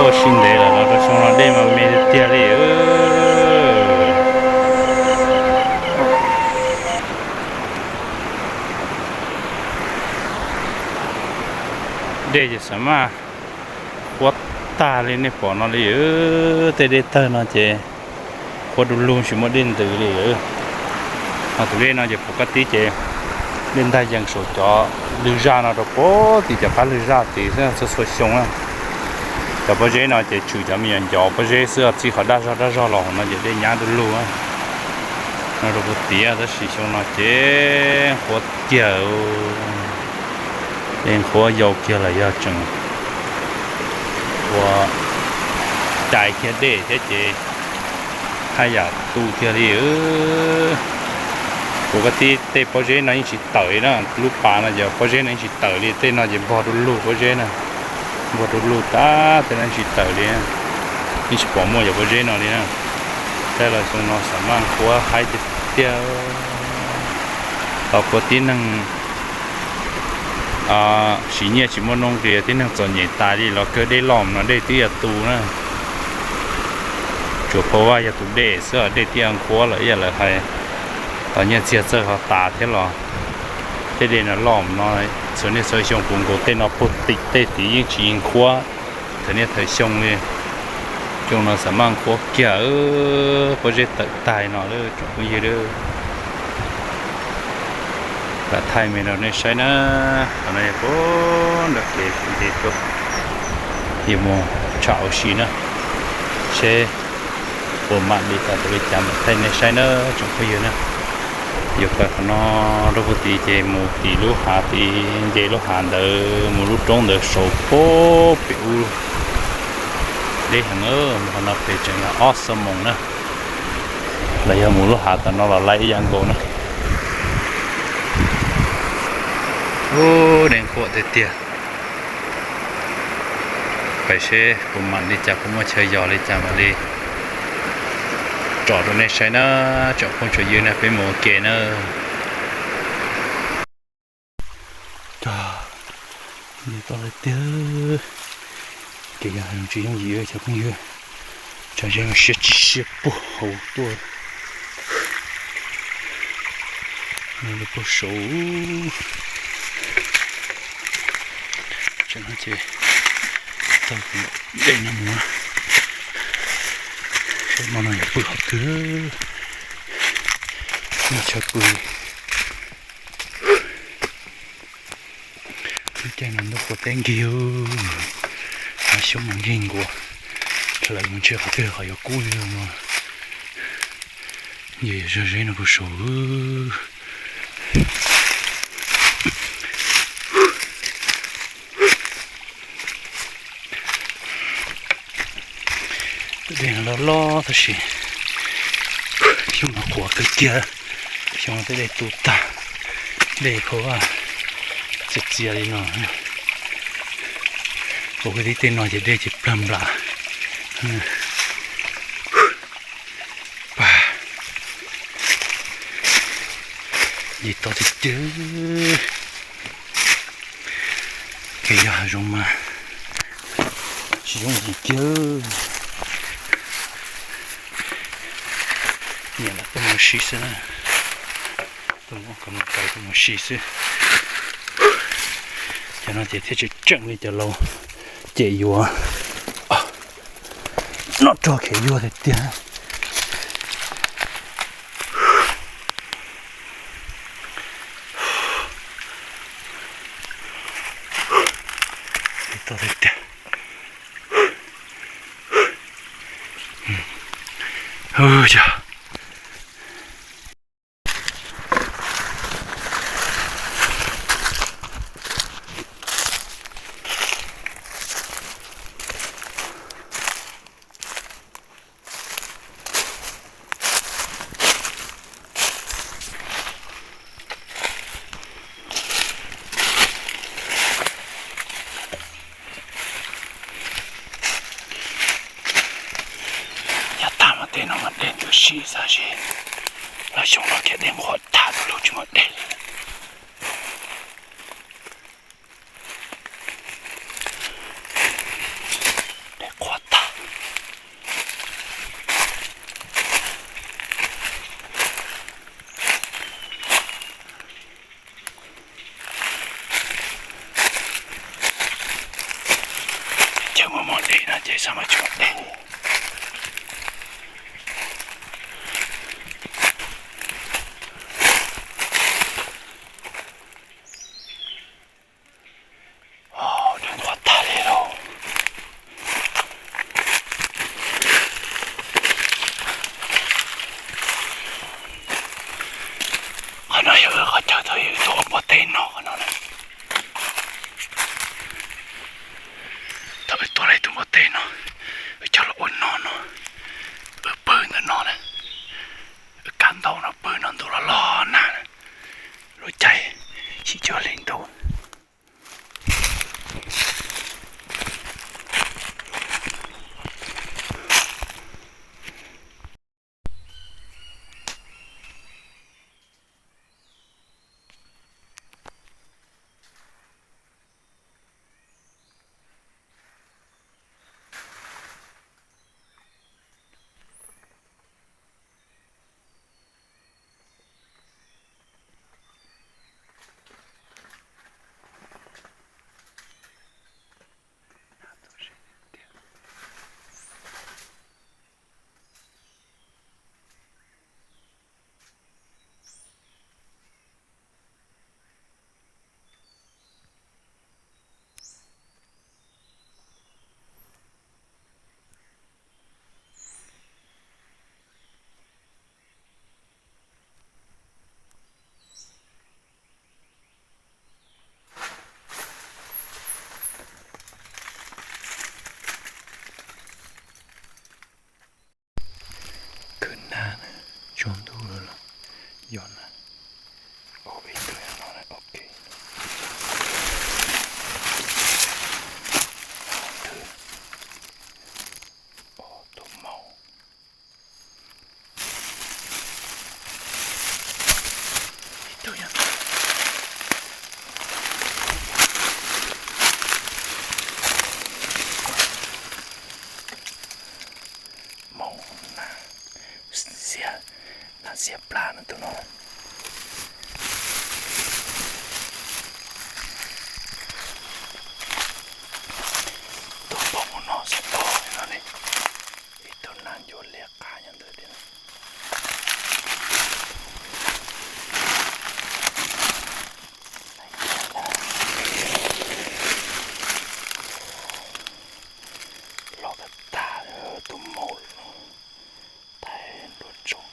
Ua si ntev lawm los rau xyoo no dej mas me tiag tiag li. Dej ces xav mas qhuav tag li nej pom no li. Tej dej tawg no ces qhuav du lug tsis muaj dej ntws li. Ho tus dej no ces pom kab tib ces dej ntag yees saum cov lwg zaj no rau pem tim cov qab lwg zaj tid xwb txhua txhua xyoo na. Cov pob zeb no ces tshwm cov me nyuam ncov pob zeb xwb, txij qhov daj zog daj zog los hauv no ces dej nyab du lug no rau puag tid, tab sis xyoo no ces qhuav kiag, dej qhuav yau kiag los yog tseem ua cais kiag dej thiab ces haj yam tu kiag li. Kuv kab tib tej pob zeb no yeej tsis tawm li na, lub pas no ces pob zeb no yeej tsis tawm li, tej no ces npog du lug pob zeb na, npog du lug tag tej no yeej tsis tawm li, yeej tsis pom muaj cov pob zeb no li na. Tej los xyoo no xav mas qhuav haib tiag tiag. Tau qhuav tib neeg siv nyiaj tsis muaj noob nqis, tib neeg txom nyem tas li los kawg dej loj no dej twb yuav tu na. Tsuas phau vaj yog tus dej xwb, dej twb yuav qhuav lawm ib yam lawv hais. Tau nyiaj txiag txawj ho tas thiab los tej dej no loj no, txhua niaj txhua xyoo puv nkaus tej no puag tim tej tid yeej tsis yeej qhuav. Thaum niaj thaum xyoo li, xyoo no xav mas qhuav kiag, pob zeb tawm tag no lawm tsoom phooj ywg. Lam thaij me rau nej saib na. Qhov no yog puag nram kev nce tuaj, yus mus tsham ua si na, seb puas mam li tau li cas mam thaij nej saib na tsoom phooj ywg na. Yuav pais qhov no rau puag tid ces mus tim lub hav tid, nce lub hav ntawd mus lub roob ntawd saud puag pem ub deb heev, mus qhov no pem tseem yog ob xuab moos na. Los yog mus lub hav tom no los laij ib yam nkaus na. Ub, dej nquam tiag tiag. Pais seb puas mam li cas, puas muaj chaw yos li cas mam li tsom rau nej saib na tsoom phooj tsoom ywg na, peb mus ua ke na. Cog, nce tau lawm tiag. Kev yog tsis yooj yim cov phooj ywg, tsam zeb no siab tsis siab puag hauv tuaj. Nce puag saud. Tseem no ces taug dej no mus, seb hmo no yuav pw qhov twg. Muaj chaw pw. Lub caij no ntuj qhuav teb nkig, hav xyoob mas nkig nkuas, lawv mus ntshe qhov twg qhov yuav kub li no. Yog zog zeb no puag saud. Tus dej no loj loj tab sis xyoob no qhuav kawg kiag. Xyoo no tej dej tu tag, dej qhuav txias txias li no. Ua kwv tij tej no ces dej ces plag nplas. Pag, yig tau tiag tiag. Kev yog hav zoov mas tsis yooj yim kiag. Niam lam tuaj mus ua si xwb na, tuaj mus ua kom mus kawm tuaj mus ua si xwb. Cov no ces thiaj tseem tseem li cov laus cem yuav, noj rog khiav yuag tiag tiag. Tau tiag tiag. Yog Yav tag mas tej no mas dej ntws si. Ces sab mas tsis muaj dej. Nws ntuav tag li lauj. Qhov no yog qhov chaw thaum wb tuaj ua npua teb no qhov no na. Thaum wb tuaj ua tus npua teb no, wb coj los ua no no, wb pw ntawm no na, wb kav ntaub no pw no ntu los los nag na, lub caij yim cuaj hli ntuj. Khwv nag na, tsaus ntuj lawm los yog na. Ib tug no, ok. Tus, tus maum. Ib tug yog maum na, xiab, nag xiab plab no tus no. Tus pom mus no xwb os no ne. Ib tug nag ncuav liab qab nyob ntawd tiag. Los tag tag tus maum, thaij nruab tsaus,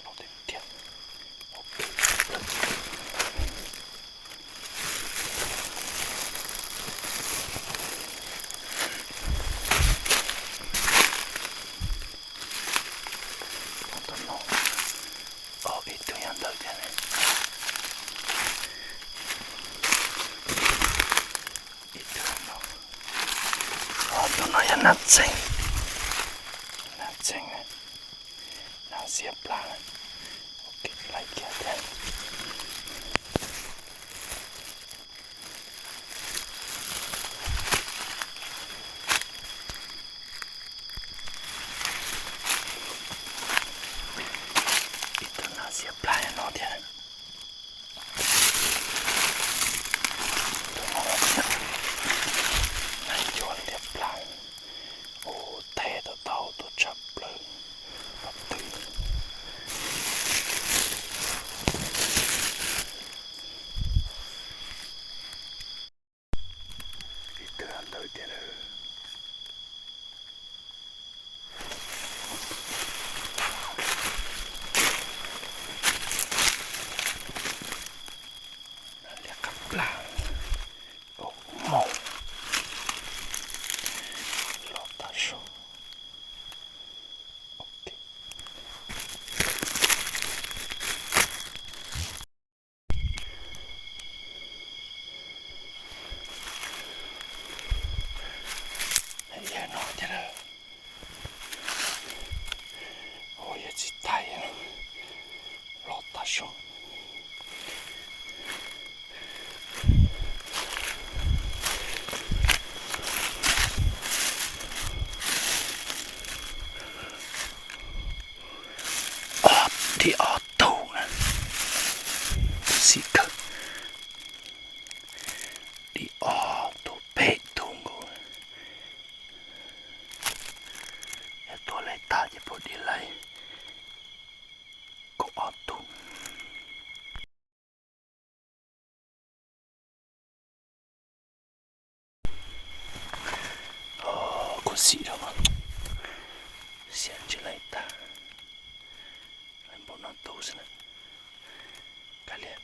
los tiag tiag. Tus no, ib tug yog ntawd thiab ne. Ib tug no, tus no yog nag txeeg, nag txeeg, nag xiab plab, lais kiag thiab. Ib tug nag xiab plab no thiab. Tus no thiab, nag ncuav liab plab. Ua teb tau tau tuaj tshaj plaws. Pov twg. Ib tug ntawd tiag lawm. Liab qab plab, ua maum, los tag zog. Yawg no thiab lawm. Ua yawg txiv taig los tag zog. Xim rau, xim tsis laib tag, laib npaum no tus xwb na. Kav liam.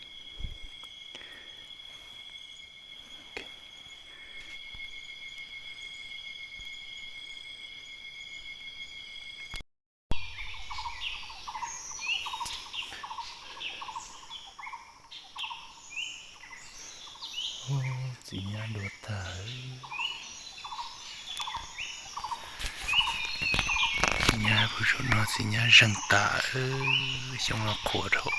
Txiv nyab dua tag. Txiv nyab pw saum no, txiv nyab zeeg tas, xyoob los qhuav dhau.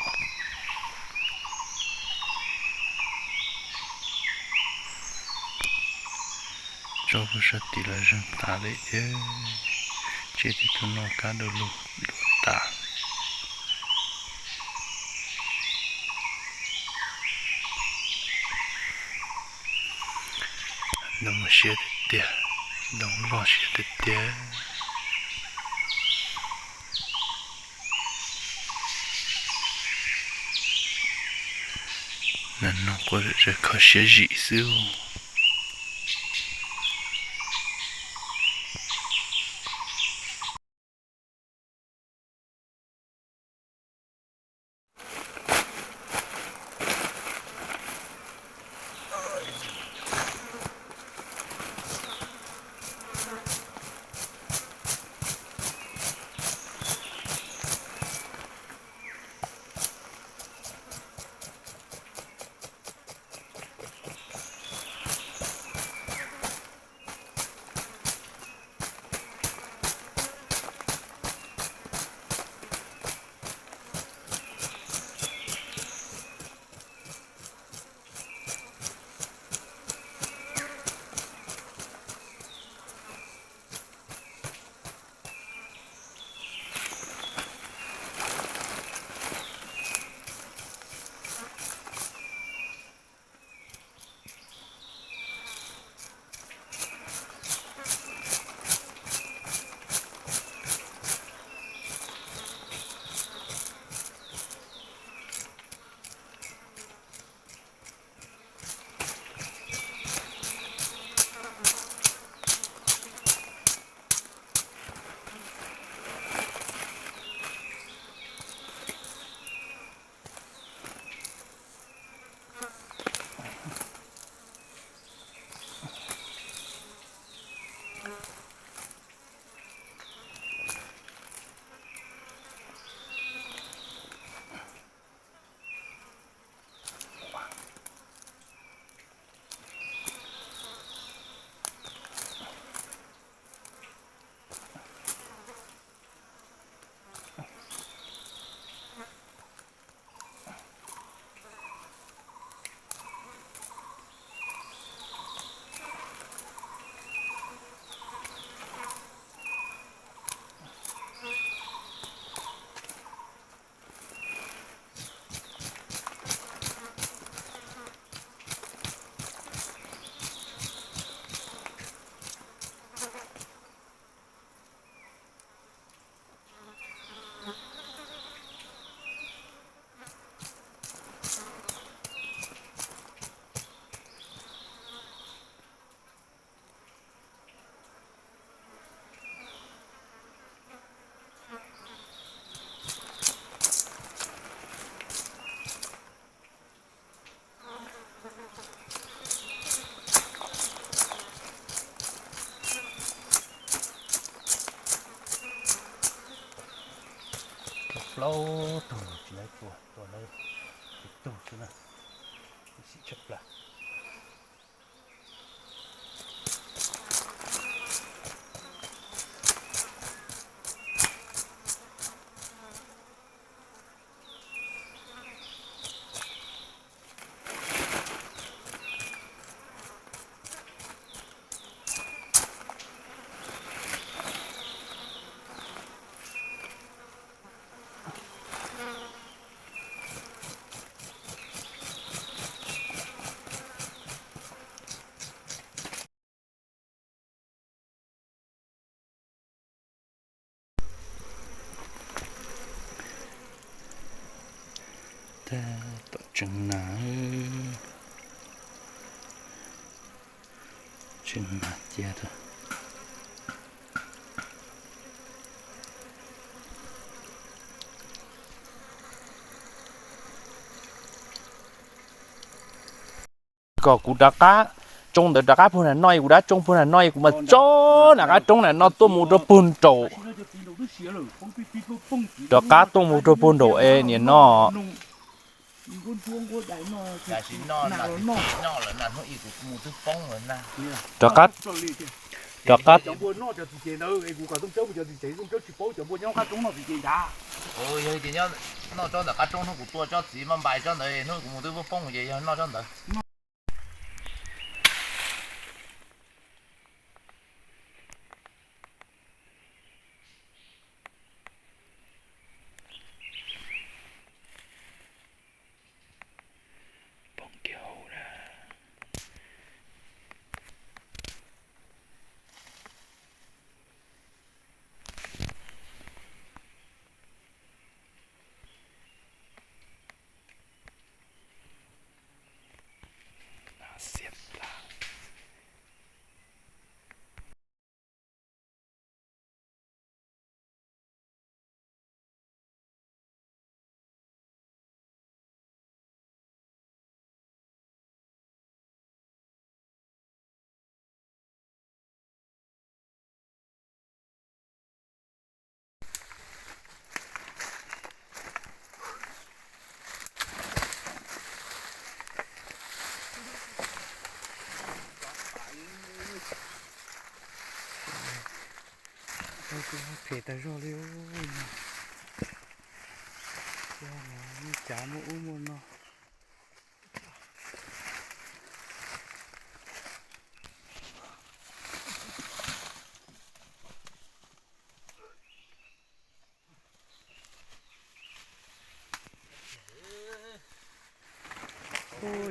Tsob pw sab tid los zeeg tas li thiab. Tseb tej tug noj kab du lug dua tas. Ntoo siab tiag tiag, ntoo loj siab tiag tiag. Nas noog quaj zom zaws kho siab zim xwb. Plaub tug tsis laib tua, tua lawm ib tug xwb na. Ib sim tshaj plaws. Tag tom tsev nas, tsev nas cia tag. kom kuv rov qab tsoo ntawd rov qab puag nram no, kuv rov qab tsoo puag nram no, kuv mas tso nram qab roob nram no tuaj mus rau puag nraum, rov qab tuaj mus rau puag nraum es niam no. Rov qab, rov qab, poob kiag hauv na. Xiab tas. Phem tas zog li. Muaj cav muaj ub muaj no.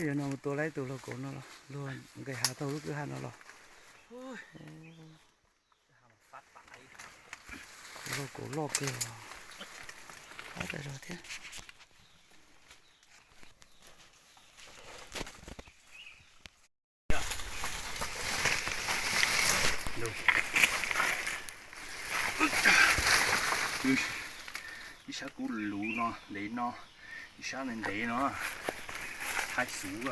Yog no mus tua laib tus laug kaum no los, luag nqis hav tau lub kwj ha no los. Laug kaum loj kawg, qab tas zog thiab. Ib sab kub luv no ntev no, ib sab ntev ntev no, haib xuv.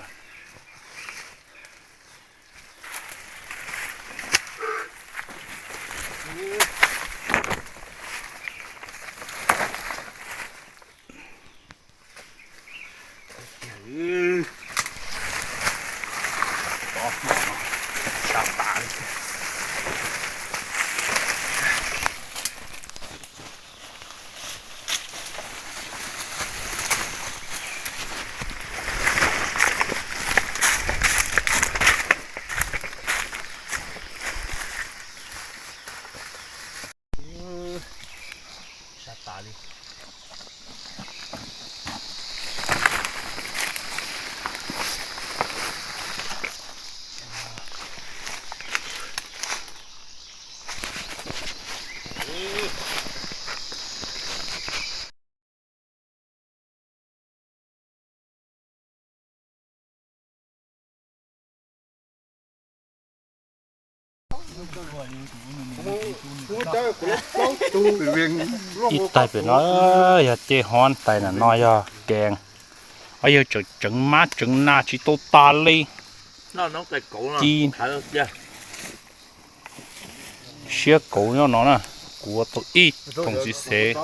Sab tas li. Ib taig pem no yog ceg hob, taig nram no yog kees. Ob yawg tseem tseev mab tseev nas tsis tau tas li. Ci siab kauv nyob no na. Kuv ua tau ib thooj txiv xev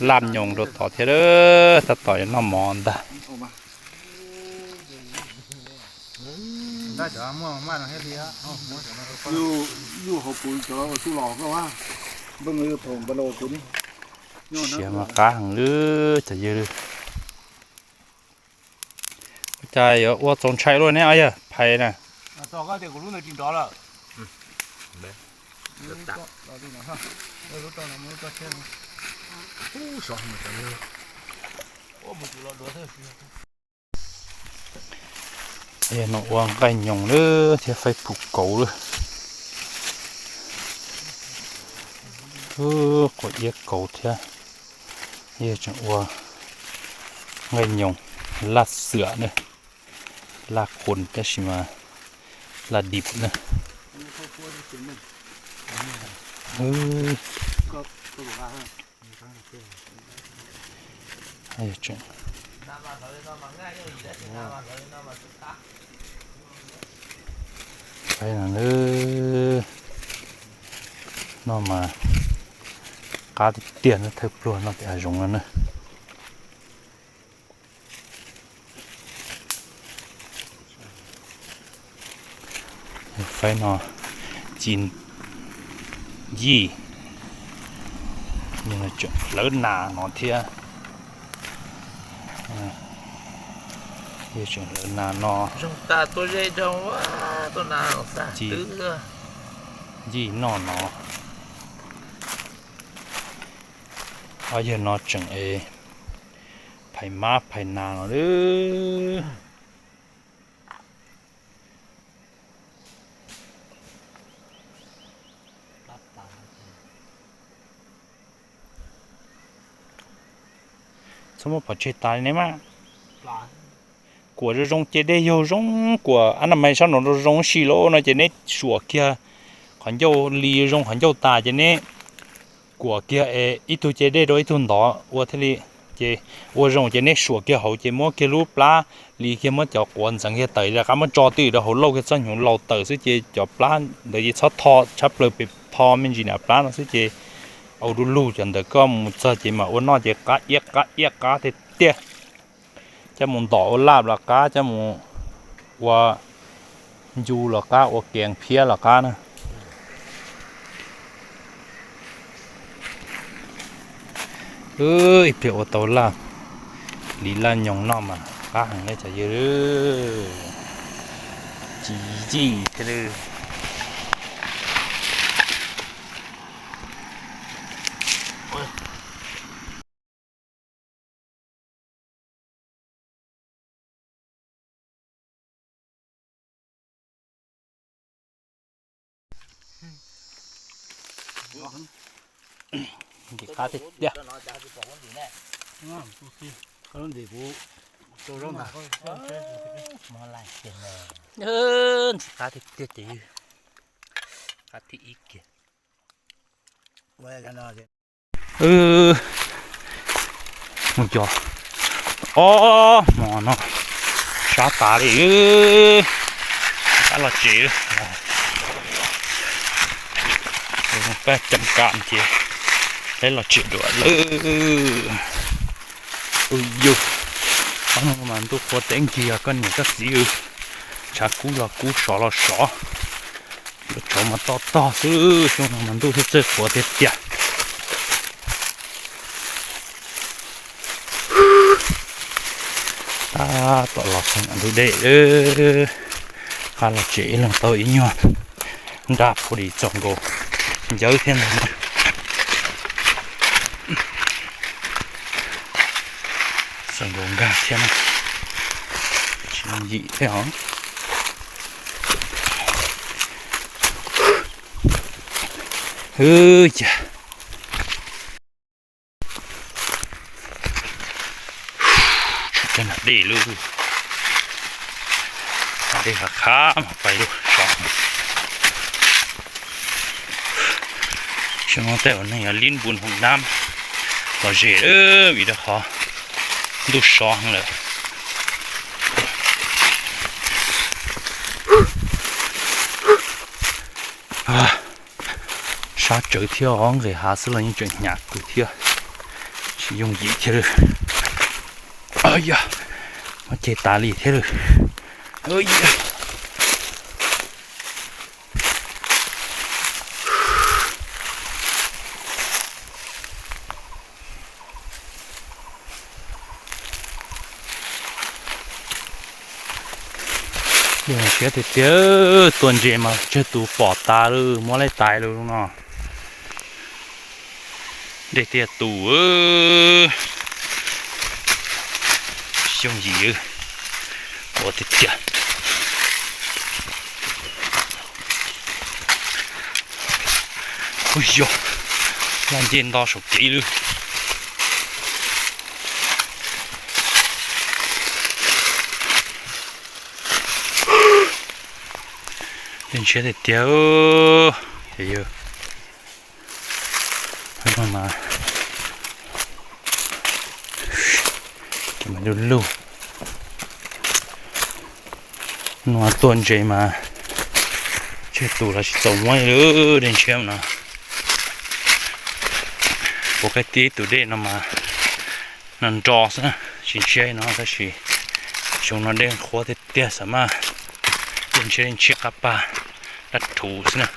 laj nyoos rau tod thiab, tab tom yuav noj mov ntag. Siav mas qab heev lwm cov yawg. Ua cas yuav ua txaus ntshai luaj ne, yawg phais na. Yog no ua nqaij nyoos lawm thiab faib pum kauv lawm. Quav iab kauv thiab. Yog tseem ua nqaij nyoos laj xwam na, laj qhuas tab sis mas laj dib na. Yog tseem, Faib no, no mas qab tiag tiag no, thawj pluag no tias hav zoov no na. Faib no ci yij, tseem hlawv nas no thiab. Yog tseem hlawv nas no, ci yij noj no. Ob yawg no tseem es phais mab phais nas no lawm. Txhob muab pov tseg tas li ne mas. Kuam zoo zoo ces dej yog zoo, kuam a na mas sab no zoo si lawm no ces neb suam kiag qhov ncauj li zoo qhov ncauj tas ces neb kuam kiag es ib tug ce dej rau ib tug ntov ua thiaj li. Ces ua zoo ces neb suam kiag hauv ces muab kiag lub plab li kiag, muab cov quav ntxeev kiag tawm rov qab muab tso twj ywm rau hauv lauj kiag txhob hnyuv laus tawm xwb ces cov plab ntawd ces txhob tho tshab plaws pem, tho me ntsis nram plab no xwb ces au du lug cov ntawd koj mus txog ces mam ua noj ces qab iab qab iab qab tiag tiag. Coj mus ntov ua laj los qab, coj mus ua ncu los qab, ua kees phiab los qab na. Ib pliag ua tau laj, li laj nyoos noj mas qab heev li cov yawg. Ci yij thiab lawm. Ntxim qab tiag tiag. Ntxim qab tiag tiag ces qab thib ib kiag. Mus cov ob hmo no sab tas li, qab los tsev. Paj cam kam ces peb los tsev dua lawm. Yus, ob hmo no mas ntuj qhuav teb nkig, koj niam koj txiv, tshav kub los kub, sov los sov, lub tshauv mas toj tog xwb, xyoo no mas ntuj thiaj txawj qhuav tiag tiag. Tab tom los txog ntug dej, qab los tsev ib leeg tau ib nyuag nrab pua li txaus nkaus ncawb thiab ntag. Txaus nkaus nkag thiab na. Tsis yim thiab os. Hwv, cas tsis cov nram dej lub, nram dej qab qab mas pais lub sov. Xyoo no tej zaum neeg yuav lib npu hoo nab los zem vim rau qhov ntuj sov heev lawm. Sab tsawv thiab os, nqis hav xwb los yeej tseem hnyav kawg thiab, tsis yooj yim thiab lawm. Yog, muab ceg tas li thiab lawm. Siab tiag tiag, tua ntses mas tsawg tus pom tas lawm, muab laib tais lawm no. Dej tiag tus, xyoo yim ua tiag tiag. Ub yog, laj ncej nto saum kev lawm. Ntshiab tiag tiag. Mas, mas lug lug. Nua tua ntses mas Tej tus los tsis txaus muab li dej ntshiab no. Puas qaib tib tus dej no mas no nro xwb na, tsis ntshiab no tab sis xyoo no dej qhuav tiag tiag, xam maj dej ntshiab dej ntshiab qab pag dab rhuv xwb na.